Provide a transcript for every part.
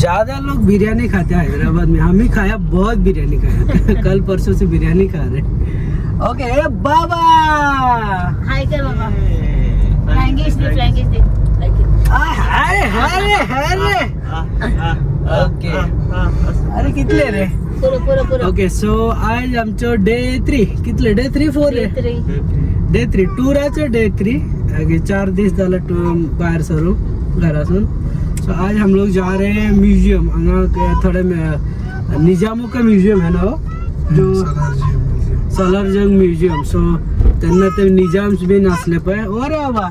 ज्यादा लोग बिरयानी खाते हैं हैदराबाद में, हम ही खाया, बहुत बिरयानी खाया। कल परसों से बिरयानी खा रहे। ओके बाबा। हाय कर बाबा। फ्लँगिश दे, फ्लँगिश दे। अरे अरे अरे, ओके। अरे कितले रे? पुरो पुरो पुरो। ओके, सो आज आमचो डे 3। कितले डे 3, 4 रे? थ्री। डे 3, टुराचो डे 3। ओके, 4 दीस झाले टूर भायर सरून घरासून। सो आज हम लोग जा रहे हैं म्यूजियम। हांगा थोड़े निजामों का म्यूजियम है ना वो जो सलारजंग म्युझियम। सो तेन्ना ते निजाम्स बीन आसले पळय। अरे बाबा,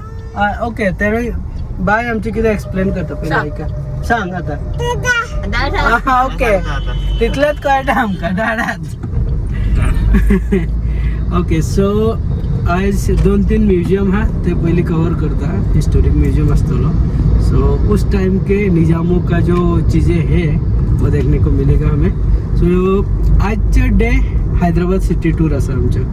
ओके, ते बाय आमचे कितें एक्सप्लेन करता पयलीं आयका। सांग आता। हा, ओके, तितलेंच कळटा आमकां डाडात। ओके, सो आयज दोन तीन म्युझियम हा, ते पयलीं कवर करता। हिस्टोरिक म्युझियम आसतलो, सो उस टाइम के निजामों का जो चीज़ें है, वो देखने को मिलेगा हमें। सो आजचे डे हैदराबाद सिटी टूर आसा आमचो।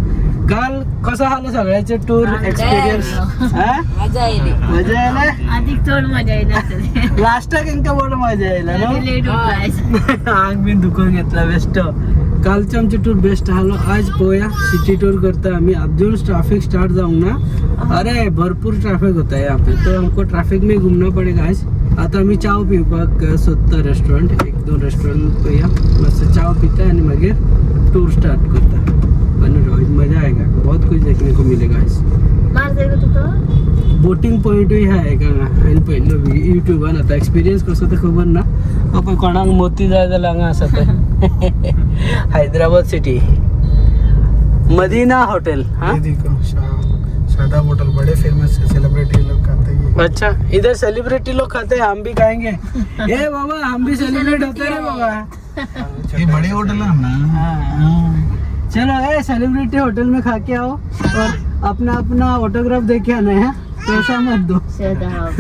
काल कसो आसलो सगळ्याचे टूर एक्सपिरियन्स? हा, मजा आयली। मजा आयला। अधिक चड मजा येयली। लास्टाक हेंका बरो मजा आयला न्हू? लेट उठला। आंग बीन दुखोवन घेतला बेस्ट। कालचे आमचे टूर बेस्ट आसलो। आज पळोवया, सिटी टूर करता आमी। अजून ट्रैफिक स्टार्ट जावंक ना। अरे, भरपूर ट्रैफिक होता है यहाँ पे, तो हमको ट्रैफिक में घूमना पड़ेगा आज। आता आमी चाव पिवपाक सोदता रेस्टॉरंट। एक दोन रेस्टॉरंट पळोवया, मस्त चाव पिता आनी मागीर टूर स्टार्ट करता। पण मजा आएगा, बहुत कुछ देखने को मिलेगा आज। मार जाय तुका। बोटिंग पॉइंटूय आहा एक हांगा, हांवें पळयल्लो युट्यूबान। आतां एक्सपिरियन्स कसो ते खबर ना। हो पळय, कोणाक मोती जाय जाल्यार हांगा आसा ते। Hyderabad city, Madina hotel. हाँ। ये देखो, शादाब होटल बड़े फेमस है, सेलिब्रिटी लोग खाते हैं। अच्छा, इधर सेलिब्रिटी लोग खाते हैं, हम भी खाएंगे। ए बाबा, हम भी सेलिब्रेट होते हैं रे बाबा। ये बड़े होटल है ना। हाँ। चलो, ए सेलिब्रिटी होटल में खा के आओ और अपना अपना ऑटोग्राफ दे के आना है, पैसा मत दो। शादाब।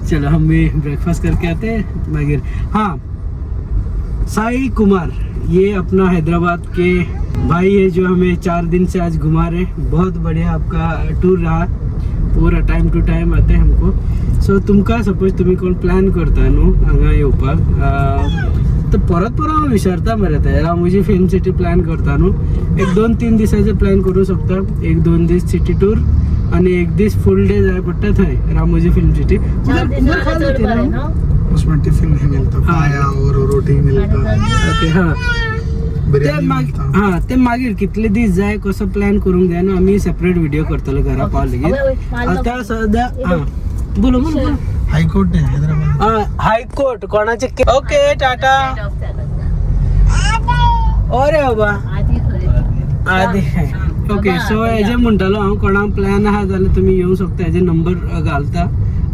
चलो, हम भी ब्रेकफास्ट करके आते हैं मागीर। हाँ, साई कुमार, ये अपना हैदराबाद के भाई है जो हमें 4 दिन से आज घुमा रहे हैं। बहुत बढ़िया आपका टूर रहा, पूरा टाइम टू टाइम आते हैं हमको। सो तुमकां सपोज तुमी कोण प्लॅन करता न्हू हांगा येवपाक, तर परत परत हांव विचारता मरे ते रामोजी फिल्म सिटी प्लॅन करता न्हू, एक 2-3 दिसाचे प्लॅन करूं शकता। एक 2 दीस सिटी टूर आणि एक दीस फुल डे जाय पडटा थंय रामोजी फिल्म सिटी। 4 दीस चड बरें न्हू। उसमें टिफिन नहीं मिलता। हाँ। पाया और रोटी मिलता। ओके, हां, ते बिरयानी मागीर मिलता। हां, ते मागीर कितले दीस जाय, कसो प्लॅन करूंक जाय न्हू, आमी सेपरेट व्हिडिओ करतले घरा पावले। आता सध्या हां, बोलो बोलो बोलो। हाई कोर्ट है हैदराबाद। हां, हायकोर्ट कोणाचे। ओके, टाटा। अरे बाबा। आदी खरी। आदी। ओके, सो हेजे म्हणटालो हांव, कोणाक प्लॅन आहा जाल्यार तुमी येवंक शकता। हेजे नंबर घालता।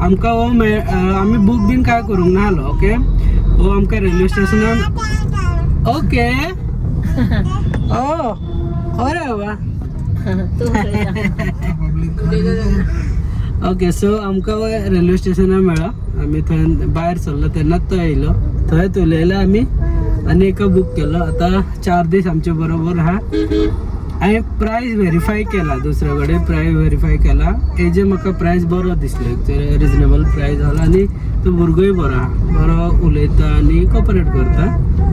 आमकां हो आमी बूक बीन काय करूंक ना आलो। ओके, हो आमकां रेल्वे स्टेशनान। ओके, ओ अरे बाबा। तूं पब्लिक। ओके, सो आमकां रेल्वे स्टेशनार मेळ्ळो। आमी थंय भायर सरलो तेन्नाच तो येयलो, थंयच उलयले आमी आनी एका बूक केलो। आतां 4 दीस आमचे बरोबर आहा। हांवें प्रायस व्हेरीफाय केला, दुसऱ्या कडेन प्रायस व्हेरीफाय केला। हेजे म्हाका प्रायस बरो दिसलो, रिजनेबल प्रायस जाला आनी तो भुरगोय बरो आहा, बरो उलयता आनी कॉपरेट करता।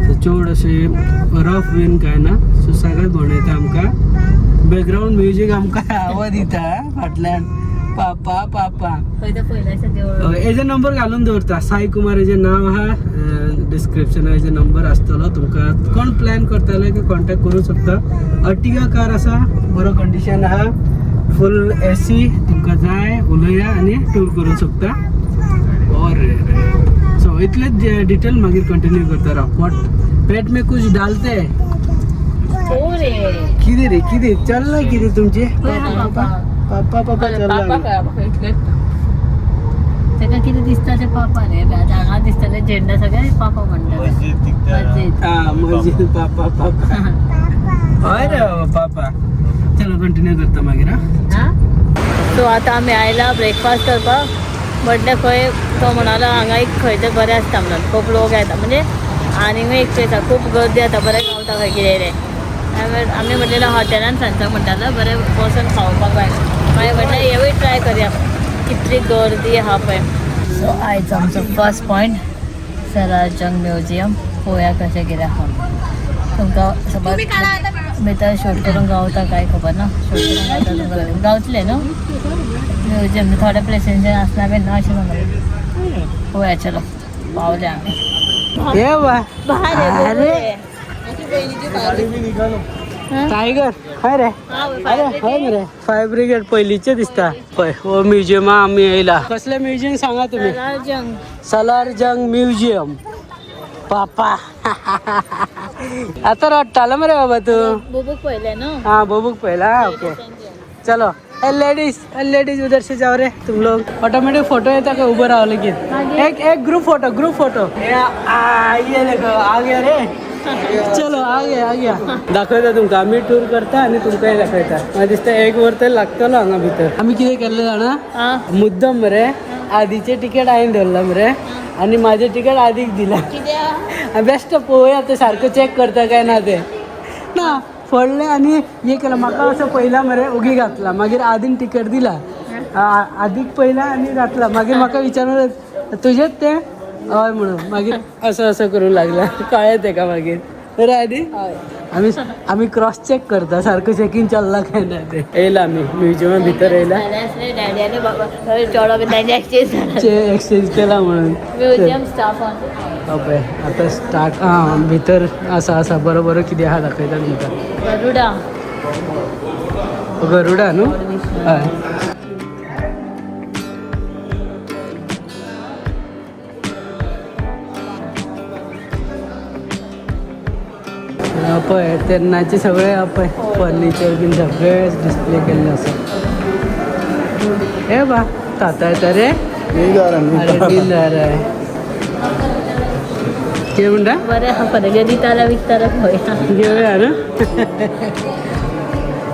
सो चड अशें रफ बीन कांय ना। सो सगळें भोंवडायता आमकां। बॅकग्रावंड म्युजीक आमकां आवाज दिता फाटल्यान, पापा पापा। खंय तर पयलें आसा देवूळ। हेजे नंबर घालून दवरता। साई कुमार हेजें नांव आहा, डिस्क्रिप्शनार हेजे नंबर आसतलो। तुमकां कोण प्लॅन करताले की कॉन्टेक्ट करूं शकता। अर्टिगा कार आसा, बरो कंडिशन आहा, फूल एसी। तुमकां जाय उलया आनी टूर करूंक शकता। और सो इतले डिटेल मागीर कंटिन्यू करता राव। पोट पेट में कुछ डालते हैं। हो रे। कितें रे, कितें चल्ला, कितें तुमचे? पापा। पापा पापा चल्ला। ताका कितें दिसता ते पापा रे। आतां हांगा दिसतले झेंडा सगळे पापा म्हणटा। मस्जिद। हा, मस्जिद, पापा पापा। हय रे बाबा, पापा। चलो, कंटिन्यू करता मागीर हा। सो आतां आमी आयला ब्रेकफास्ट करपाक। म्हटलें खंय, तो म्हणालो हांगा एक खंय तरी बरें आसता म्हणून, खूब लोक येता। म्हणजे आनीकूय एक प्लेस आसा, खूब गर्दी जाता, बरें गावता खंय कितें कितें। आमी म्हटलें हॉटेलान सांजचो म्हणटालो, बरें बसून खावपाक जाय। मागीर म्हटलें हेवूय ट्राय करया। कितली गर्दी आहा पळय। सो आयज आमचो फर्स्ट पॉयंट सलार जंग म्युझियम. पळोवया कशें कितें आहा. तुमकां समज भितर शूट करूंक गावता काय खबर ना. शूट करूंक गावता तुमकां, गावतलें न्हू म्युझियम. थोड्या प्लेसींचेर आसना बी ना अशें सांगलें. पळोवया, चलो पावले आमी. हे वा. अरे. टायगर हय रे. अरे हय मरे, फायर ब्रिगेड पयलींचे दिसता. पळय हो म्युझियमा आमी येयला. कसलें म्युझियम सांगा तुमी? सलार जंग. सलार जंग म्युझियम. पापा आता रडटालो मरे बाबा तू. बुबूक पळयलें न्हू. हाँ, बुबुक पहला. ओके चलो. ए लेडीज, ए लेडीज, उधर से जाओ रे तुम लोग. ऑटोमेटिक फोटो येता का उभं राहावं लगेच. एक एक ग्रुप फोटो, ग्रुप फोटो. ये देखो, आ गया रे. चलो, आ गया आ गया. दाखयता तुमकां आमी टूर करता आनी तुमकांय दाखयता. म्हाका दिसता एक वर तरी लागतलो हांगा भितर. आमी कितें केल्लें जाणा? मुद्दम मरे आदीचे तिकेट हांवें धरला मरे आनी म्हाजें तिकेट आदीक दिलां. कित्याक? बेस्ट पळोवया ते सारको चॅक करता काय ना ते. ना पडले आनी हे केलं. म्हाका असं पयला मरे ओगी घातला, मागीर आदीन तिकेट दिला. आदीक पयला आनी घातला. मागीर म्हाका विचारून तुजेच ते हय म्हणून मागीर असं असं करूंक लागला. कळ्ळें तेका मागीर. बरें आदी, आमी आमी क्रॉस चॅक करता सारको चॅकींग चल्ला काय ना ते. येयला आमी म्युझियमा भितर येयला. जालें आसलें डॅडी आनी बाबा चेडो बी तांचे एक्सचेंज जाला. एक्सचेंज केला म्हणून. Museum Staffan. पळय आतां स्टार्ट. आं भितर आसा आसा बरो बरो कितें आहा दाखयता तुमकां. गरुडा. गरुडा न्हू. हय. पळय तेन्नाचे सगळे पळय फर्निचर बीन सगळे डिस्प्ले केल्ले आसा. हे बा ताता येता रे. नींद आ रहा है. अरे नींद आ रहा है. कितें म्हणटा? बरें आहा, खरें दिताले विकताले पळोवया. घेवया न्हू.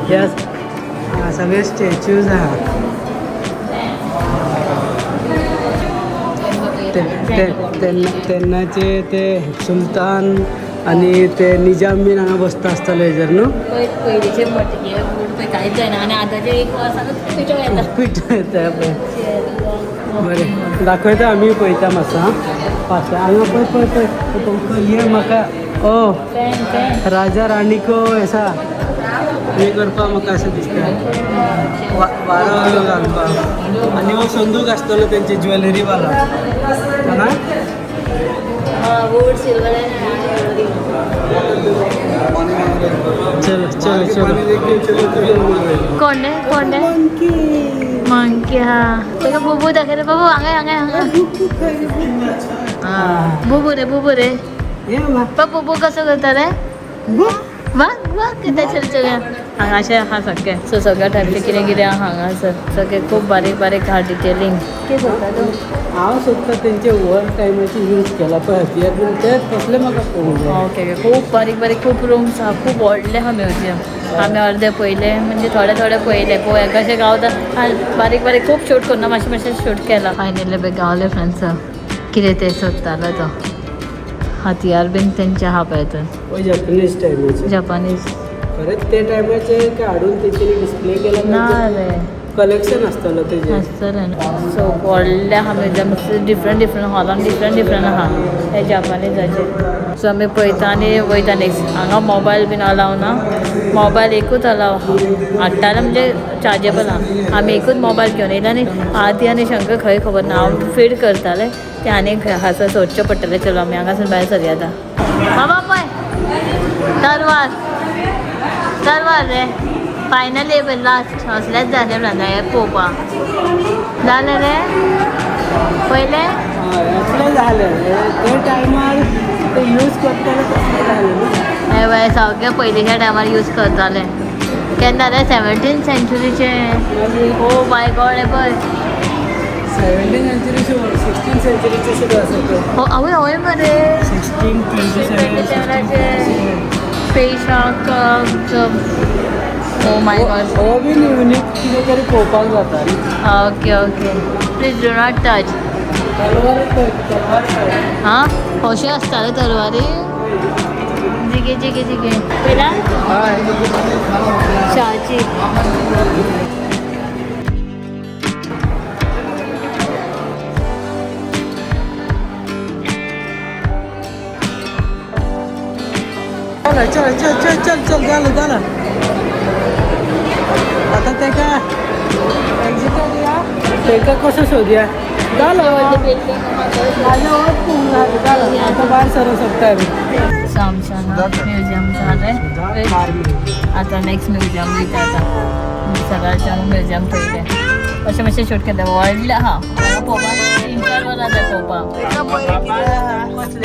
ह्या सगळे स्टॅच्यूज आहा. तेन्ना तेन्नाचे ते सुलतान आनी ते निजाम बीन हांगा बसता आसतले हेजेर न्हू. पयलींचे मटके बूट पळय कांयच जायना आनी आतांचे एक वर्सानूच पिठो येता. पीठ येता पळय. बरें दाखयता आमी पळयता मातसो. आं पास हांगा पळय पळय पळय तुमकां हे म्हाका ओ फॅन फॅन. राजा राणी को ऐसा हे करपाक म्हाका अशें दिसता. वारो घालपाक. आनी हो संदूक आसतलो तेंचे ज्वेलरी वाला ना. वूड सिल्वर. चलो चलो चलो. कोण रे, कोण रे? मंकी. हा ताका बुबू दाखय रे. बाबू हांगा हांगा हांगा. बुबू रे, बुबू रे. ये बा. पा बुबू कसो करता रे. वाग वाग कितें. चल चल. हांगाशें आहा सगळें. सो सगळ्या टायपचें कितें कितें आहा हांगासर. सगळें खूब बारीक बारीक आहा डिटेलिंग. कितें सोदता तूं? हांव सोदता तेंचे वर टायमाचे यूज केला पळय हत्यार बीन ते तसले म्हाका पळोवंक जाय. Okay okay. खूब बारीक बारीक खूब रूम्स आहा. खूब व्हडलें आहा म्युझियम. आमी अर्दे पयले, म्हणजे थोडे थोडे पयले. पळोवया कशें गावता. बारीक बारीक खूब शूट करुना, मातशें मातशें शूट केलां. फायनली पळय गावले फ्रेंड्स. कितें तें सोदतालो तो हत्यार बीन तेंचे आहा पळय थंय. हो जपनीज टायमाचे. जपानीज. खरेंच ते टायमाचे काय हाडून तेंच्यांनी डिस्प्ले केला? ना रे. कलेक्शन आसतलो तेजें. आसतलें. सो व्हडलें आहा म्युझियम. डिफरंट डिफरंट हॉलान डिफरंट डिफरंट आहा हे जपानीजाचे. सो आमी पळयता आनी वयता नेक्स्ट. हांगा मोबायल बीन अलाव ना. मोबायल एकूच अलाव आहा. हाडटाले म्हणजे चार्जेबल आहा. आमी एकूच मोबायल घेवन येयले आनी आदी आनी शंकर खंय खबर ना. हांव फीड करताले ते आनी खंय आसा सोदचें पडटलें. चलो आमी हांगासून भायर सरया आतां. बाबा पळय तरवार, तरवार रे. फायनली पळय लास्ट असलेच जालें फ्रेंडा. हें पळोवपाक जालें रे पयलें. हय असलें जालें ते टायमार ते यूज करताले तसलें जालें न्हू. हे पळय सगळे पयलींच्या टायमार यूज करताले. केन्ना रे? 17 सेंचुरीचे. ओ my God, हे पळय. 17 सेंचुरी, 16 सेंचुरीचे सुद्दां आसा ते. हो आवय हय मरे. 1627. 27 पेशा. ओ my God. हो बीन युनीक कितें तरी पळोवपाक जाता. Okay okay. Please do not touch. तलवार पळय, तलवार पळय. हां अशें आसताले तरवारी. जिगे जिगे जिगे पयला. हय. शाची. चल चल चल चल चल चल, झालं झालं. आता तेका एक्झिट दिया, तेका कसं शोधूया? झालं, माझं वत पूर्ण झालं, झालं. आता बाहेर सरू शकता आम्ही. सो आमच्या म्युझियम झालं. आता नेक्स्ट म्युझियम वयता. आतां सगळ्याच्या म्युझियम पळयलें. अशें मातशें शूट केलें व्हडलें आहा हांगा पळोवपाक. 3-4 वरां जाय पळोवपाक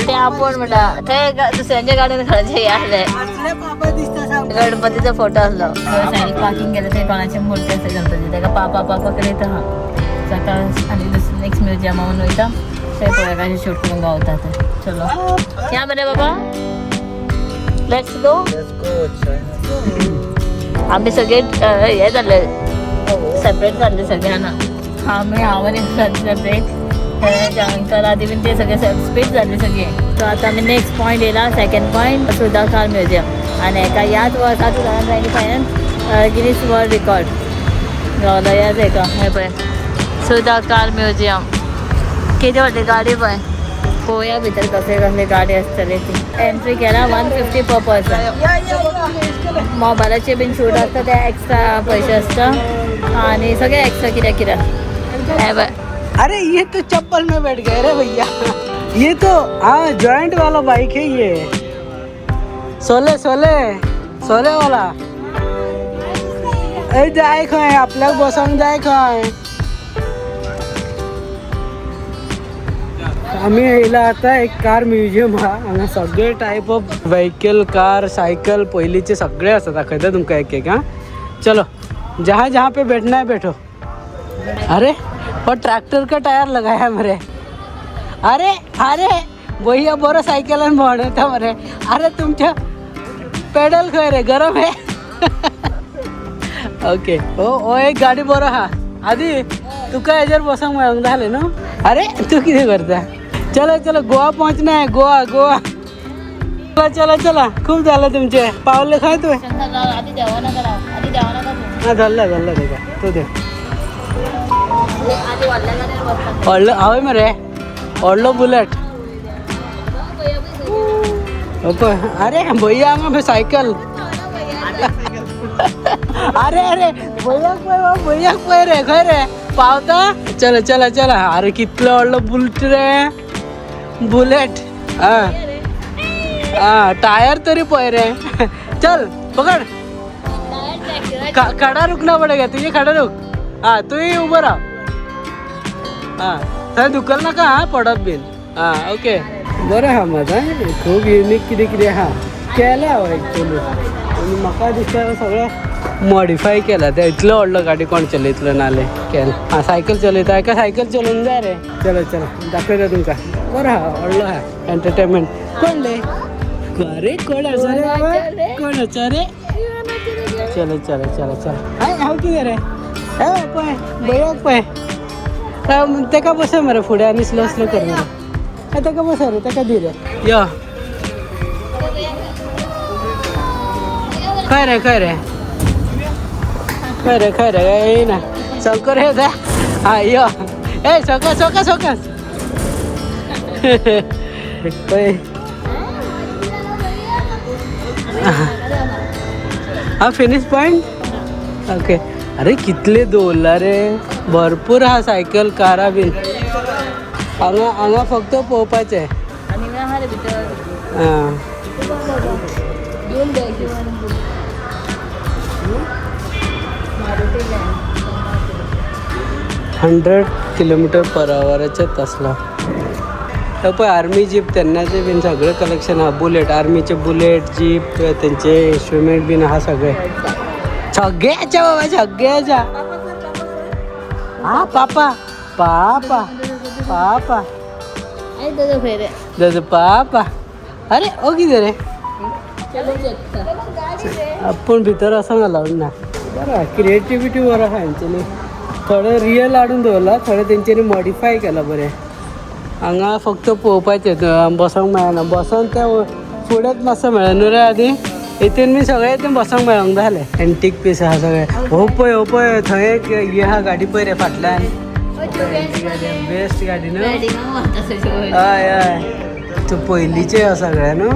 तें. आपोवन म्हणटा थंय दुसऱ्यांच्या गाडयेन खरें हें आहलें. असले बाबा दिसता सामकें. गणपतीचो फोटो आसलो. सायडीक पार्किंग केलें, थंय कोणाची मूर्ती आसा गणपती, ताका पापा पापा करीत आहा. सो आतां आनी दुसरें नेक्स्ट म्युझियमा वयता, थंय पळोवया कशें शूट करूंक गावता तें. चलो या मरे बाबा, let's go. आमी सगळे हे जाल्ले, सेपरेट जाल्ले सगळे हांगा. आमी, हांव आनी सेपरेट, अंकल आदी बीन ते सगळे स्पीड जाल्ले सगळे. सो आतां आमी नेक्स्ट पॉयंट येयला, सेकंड पॉयंट, सुधा कार म्युझियम. आनी एका ह्याच वर्सा 2025 गिनीस वर्ल्ड रिकॉर्ड गावलो ह्याच एका. हें पळय, सुधा कार म्युझियम. कितें व्हडली गाडी पळय. पळोवया भितर कसले कसले गाडी आसतले ती. एंट्री केला 150 पर पर्सन. मोबायलाचे बीन शूट आसता ते एक्स्ट्रा पयशे आसता आनी सगळे एक्स्ट्रा कित्याक कित्याक. हे पळय. अरे, ये तो चप्पल में बैठ गए रे भैया. ये तो हाँ, जॉइंट वाला बाइक है ये. सोले सोले सोले वाला. ए, जाय खंय? आपल्याक बसोंक जाय खंय? आमी येयला आता एक कार म्युझियम हा. हांगा सगळे type of vehicle, car, cycle पयलींचे सगळे आसा. दाखयता तुमकां एक एक. हा, चलो, जहाँ जहाँ पे बैठना है बैठो. अरे, वो ट्रैक्टर का टायर लगाया मरे. अरे अरे भैया, बरो सायकलान भोंवडायता मरे. अरे, तुमच्या पेडल खंय रे? गरम आहे. ओके, हो हो, एक गाडी बरो आहा. आदी तुका हेजेर बसोंक मेळोंक जालें न्हू. अरे, तूं कितें करता? चलो चलो, गोवा पोहोचना है, गोवा गोवा. चला चला चला, खूप झालं तुमचे. पावले खंय तुवें? आदी देंवो नाका राव, आदी देंवो नाका तूं. हा, धरला धरला तेका, तूं दे. आदी व्हडल्या गाडयेर बसता. व्हडलो हांवें मरे, व्हडलो बुलेट. पळय, अरे भैया, हांगा सायकल. अरे अरे, भैयाक पळय बाबा, भैयाक पळय रे. खंय रे पावता? चला चला चला. अरे, कितलो व्हडलो बुलेट रे, बुलेट. हा हा, टायर तरी पळय रे. चल पकड. खडा रुकना पडेगा तुझे. खडा रुक. हा, तूही उभं राहा. हा, थंय दुखल नाका हा, पडत बीन. हा, ओके, बरें आहा मात. खूब युनीक कितें कितें आहा केलें हांव एक्चुअली. आनी म्हाका दिसता सगळें मॉडिफाय केलां तें. इतलो व्हडलो गाडी कोण चलयतलो नाले केलें. आं, सायकल चलयता एका, सायकल चलोवंक जाय रे. चलो चलो, दाखयता तुमकां. बरो आहा, व्हडलो आहा. एंटरटेनमेंट. कोण रे? अरे, कोण आसा रे बाबा? कोण आसा रे? चलो चलो चलो चलो. हाय, हांव कितें रे? हे पळय, भैयाक पळय. तेका बसय मरे फुडें आनी स्लो स्लो कर मरे. हे, तेका बसय रे, तेका दी रे. यो, खंय रे, खंय रे, खंय रे, खंय रे? येयना शंकर हे दा. हा, यो. ए, सोकास सोकास सोकास. पळय, हा फिनिश पॉइंट. ओके. अरे, कितले दवरला रे, भरपूर आहा सायकल, कारां बीन हांगा. हांगा फक्त पळोवपाचें. आनी आहा रे भितर. आं. दोन बॅग घेवन मारुती. 100 किलोमिटर पर आवराचेच आसला. हे पळय, आर्मी जीप तेन्नाचे बीन सगळें कलेक्शन आहा. बुलेट, आर्मीचे बुलेट, जीप, तेंचे इन्स्ट्रुमेंट बीन आहा सगळे. सगळ्याच्या बाबा, सगळ्याच्या. हा, पापा पापा पापा. आई दादा खंय रे? दादा पापा. अरे, ओ कितें रे? आपूण भितर वचोंक अलावड ना. बरो, क्रिएटिविटी बरो आहा हेंच्यांनी. थोडे रियल हाडून दवरला, थोडे तेंच्यांनी मॉडिफाय केला. बरें, हांगा फक्त पळोवपाचें, बसोंक मेळना. बसोन ते फुडेंच मातसो मेळ्ळें न्हू रे आदी. हितून बी सगळें हितून बसोंक मेळोंक जाय जालें. एंटीक पीस आहा सगळें. हो पळय, हो पळय, थंय एक ही आहा गाडी पळय रे फाटल्यान. बेस्ट गाडी न्हू. हय हय, तो पयलींचे आहा सगळें न्हू.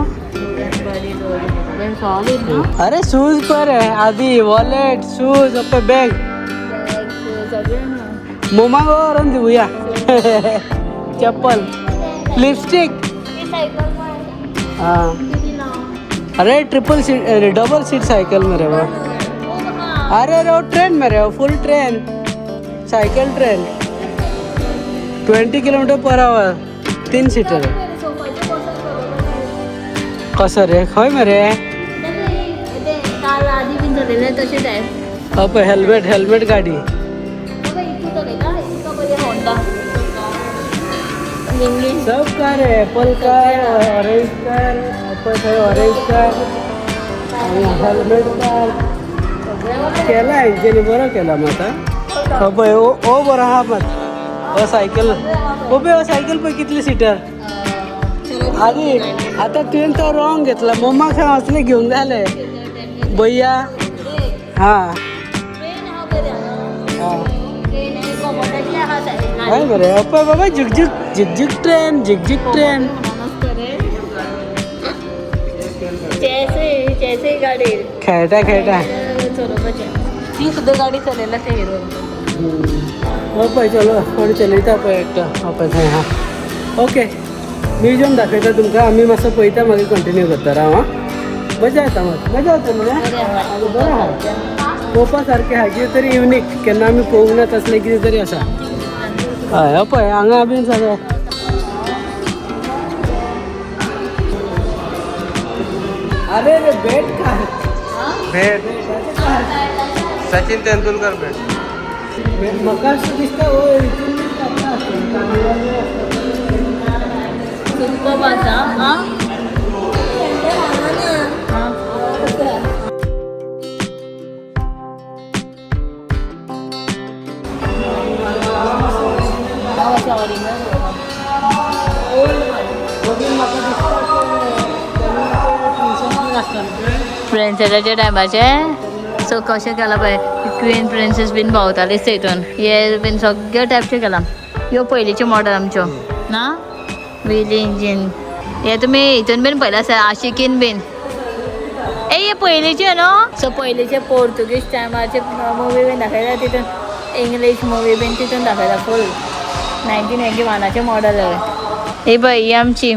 सॉलिड ना. अरे शूज पर है आधी वॉलेट शूज अप्पे बॅग. सगळें ना. मोमाक व्हरोन दिवया चप्पल, लिपस्टिक. ती सायकल पळय. हां. किती ना. अरे triple seat, double seat cycle मरे वो. अरे अरे, वो ट्रेन मरे, वो full train cycle, train 20 kilometre per hour, तीन सीटर. कसं रे, खंय मरे? काल आधी बीन चलयलें तशेंच आहे. अप हेल्मेट, हेल्मेट गाडी. बाबा, इतू चलयता, इतका बरी होंडा लिंगी. सब कार आहे, Apple car, orange car, Apple थंय ऑरेंज कार, हेल्मेट कार. केला हेंच्यांनी, बरो केला मात. हो पळय, ओ ओ बरो आहा मात हो सायकल. हो पळय, हो सायकल पळय कितली सिटर. आधी आता तुवें तो रॉंग घेतला. मम्माक सांग असले घेवंक जाय आसले भैया. हां हां, हय मरे. पळय बाबा, झिकझिक झिकझिक ट्रेन, झिकझिक ट्रेन. चेसे गाडी. खेळटा खेळटा. चलोवपाचें ती सुद्दां गाडी चलयला ते हिरो. हो पळय, चलो कोण चलयता पळय एकटो. हो पळय थंय. हां, ओके, म्युजियम दाखयता तुमकां आमी. मातसो पळयता, मागीर कंटिन्यू करता. राव. हां, मजा येता मात, मजा येता मरे. बरें आहा, पळोवपा सारकें आहा. कितें तरी युनीक, केन्ना आमी पळोवंक ना तसलें कितें तरी आसा. हय, हो पळय हांगा बीन सगळें. अरे रे, bat car. Bat, Sachin Tendulkar bat. म्हाका अशें दिसता हो हितून बीन जाता आसतलें, कार्निवाल बी आसता. सुपर आसा. आं आं. मागीर म्हाका दिसता तेन्ना ते ट्युशन बीन आसतालें. प्रिन्सेसाच्या टायमाचे. सो कशें केलां पळय, क्वीन प्रिन्सेस बीन भोंवतालीच तितून. हे बीन सगळे टायपचे केलां. ह्यो पयलींच्यो मॉडल आमच्यो ना, व्हील इंजीन. हे तुमी हितून बीन पळयलां आसा, आशिकीन बीन. ए, हे पयलींचे न्हू. सो पयलींचे पोर्तुगीज टायमाचे मुवी बीन दाखयता तितून, इंग्लीश मुवी बीन तितून दाखयता. फूल 1991आचे मॉडल आहे ही. पळय, ही आमची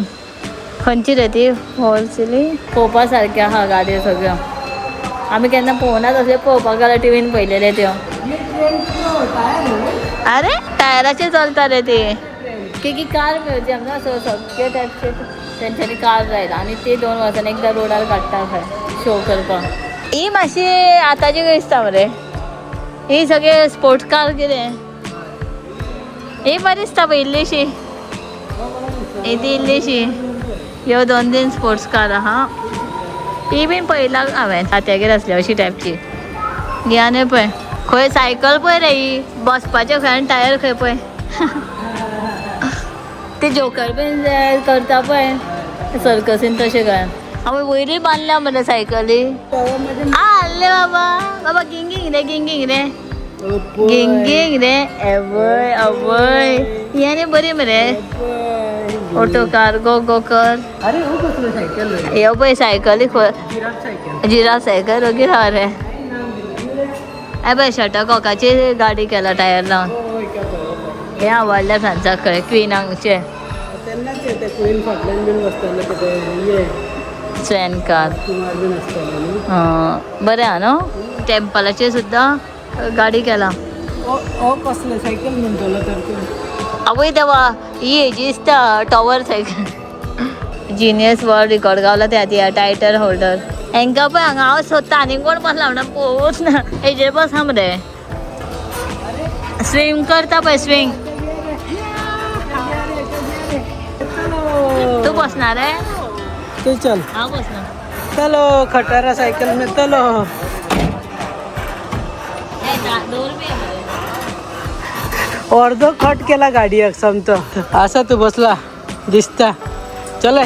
खंयची रे ती होलसेली. पळोवपा सारक्यो आहा गाडयो सगळ्यो. आमी केन्ना पळोवना तसले, पळोवपाक गेल्यार टिवीन पळयलेले त्यो. अरे, टायराचेर चलता रे ते की की कार म्युझियम ना. सो सगळे टायपचे तेंच्यांनी कार लायला आनी ते 2 वर्सांनी एकदां रोडार काडटा खंय शो करपाक. ही मातशी आतांची दिसता मरे. ही सगळे स्पोर्ट्स कार कितें. ही बरी दिसता पळय, इल्लीशी ही ती इल्लीशी. ह्यो दोन तीन स्पोर्ट्स कार आहा. ती बीन पळयला हांवें, तात्यागेर आसली अशी टायपची. ही आनी पळय खंय सायकल पळय रे. ही बसपाचें खंय आनी टायर खंय पळय. ते जोकर बीन करता पळय सर्कसीन तशें काय. हांवें वयरूय बांदल्या मरे सायकली. आल्ले बाबा बाबा, गिंगींग रे, गिंगींग रे, गिंगींग रे. एवय अवय, ही आनी बरी मरे ऑटो कार. गो गो कर. अरे, हो कसलो सायकल रे? ह्यो पळय सायकली खंय. Giraffe cycle. जिराफ सायकल रोगीर हा रे. ए पळय, शटलकॉकाची गाडी केला टायर लावन. हे आवडल्या फ्रांसाक खंय क्विनांचे. तेन्नाच ते क्वीन फाटल्यान बीन बसताले कितें ये. स्वॅन कार. कुमार बीन आसताले न्हू. बरें आहा न्हू. टेम्पलाचेर सुद्दां गाडी केला. ओ ओ, कसले सायकल म्हणटलो तर तूं? आवय देवा, ही हेजी दिसता tower cycle. Genius world record गावला त्या ती टायटल होल्डर. हेंका पळय हांगा हांव सोदता आनी कोण बसला म्हणून पळोवच ना. हेजेर बसा मरे, स्विंग करता पळय, स्विंग. तूं बसणार रे? तू चल. हांव बसना. चलो खटारा सायकल में, चलो. दोन बी. अर्धो कट केला गाडयेक सामतो. आसा तूं बसला दिसता. चले.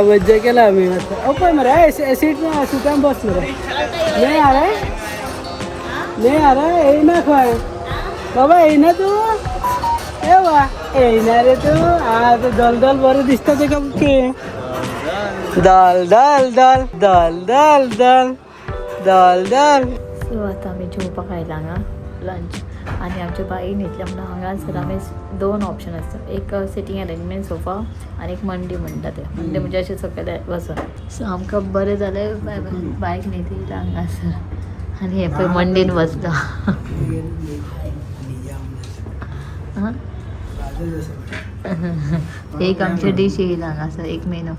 मज्जा केला आम्ही. ओ पळय मरे, सीट ना, सिटान बस मरे. नाही आ रे, नाही आ रे. येयना खंय बाबा, येयना तूं. ए वा येयना रे तूं आ ते दलदल बरें दिसता तेका बुके. दल दल दल दल दल दल दल दल. सो आतां आमी जेवपाक आयला हांगा लंच आनी आमच्या बाई न्हिदल्या म्हणून हांगासर आमी दोन ऑप्शन आसता. एक सिटींग अरेंजमेंट सोफा आनी एक मंडी म्हणटा ते. मंडी म्हणजे अशें सकयल बसून. सो आमकां बरें जालें बाय बायक न्हिदिल्लें हांगासर आनी हें पळय मंडीन बसला. हां, एक आमचे डीश येयला हांगासर, एक मेनू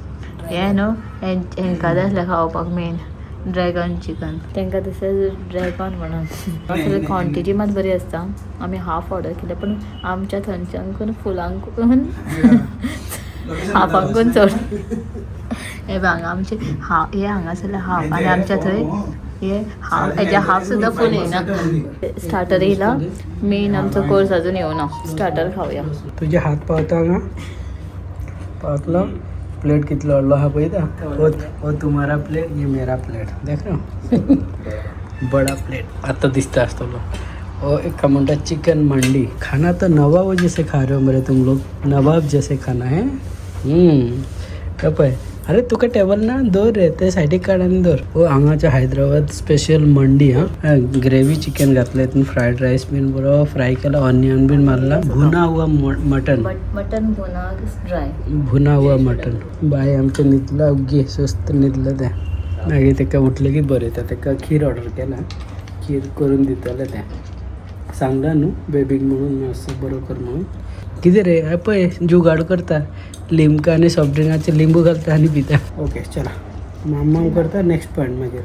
हें न्हू हेंकां जाय आसलें खावपाक मेन ड्रॅगन चिकन. तांकां तशें ड्रॅगन म्हणून मातसो क्वॉन्टिटी मात बरी आसता. आमी हाफ ऑर्डर केलें पूण आमच्या थंयच्यानकून फुलांकून हाफांकून चड. हे बघ हांगा आमचे हाफ हे हांगासरले हाफ आनी आमच्या थंय हे हाफ, हेच्या हाफ सुद्दां फूल येयना. स्टार्टर येयला, मेन आमचो कोर्स अजून येवना. स्टार्टर खावया. तुजे हात पावता हांगा? पावतलो? प्लेट कितलो व्हडलो आहा पळयता. हो हो तुम्हारा प्लेट, ये मेरा प्लेट, देख रहे हो? बडा प्लेट आता दिसता आसतलो. और एक म्हणटा चिकन मंडी. खाना तो नवाब जैसे खा रहे हो मरे तुम लोग, नवाब जैसे खाना है. हे पळय, अरे तुका टेबल ना दवर रे, ते सायडीक काड आनी दवर. हो हांगाचे हैदराबाद स्पेशल मंडी. हा ग्रेवी चिकन घातले तितून, फ्रायड रायस बीन बरो फ्राय केला, ऑनियन बीन मारला, भुना हुआ मटन. मटन भुना ड्राय. भुना हुआ मटन. बाय आमचें न्हिदलां, ओग्गी सुस्त न्हिदलें तें. मागीर तेका उठलें की बरें येता. तेका खीर ऑर्डर केला, खीर करून दितलें तें. सांगलां न्हू बेबीक म्हणून मातसो बरो कर म्हणून. कितें रे, हें पळय जुगाड करता, लिमका आनी सॉफ्ट ड्रिंकाचे लिंबू घालता आनी पिता. ओके चला, माम करता नेक्स्ट पॉयंट मागीर.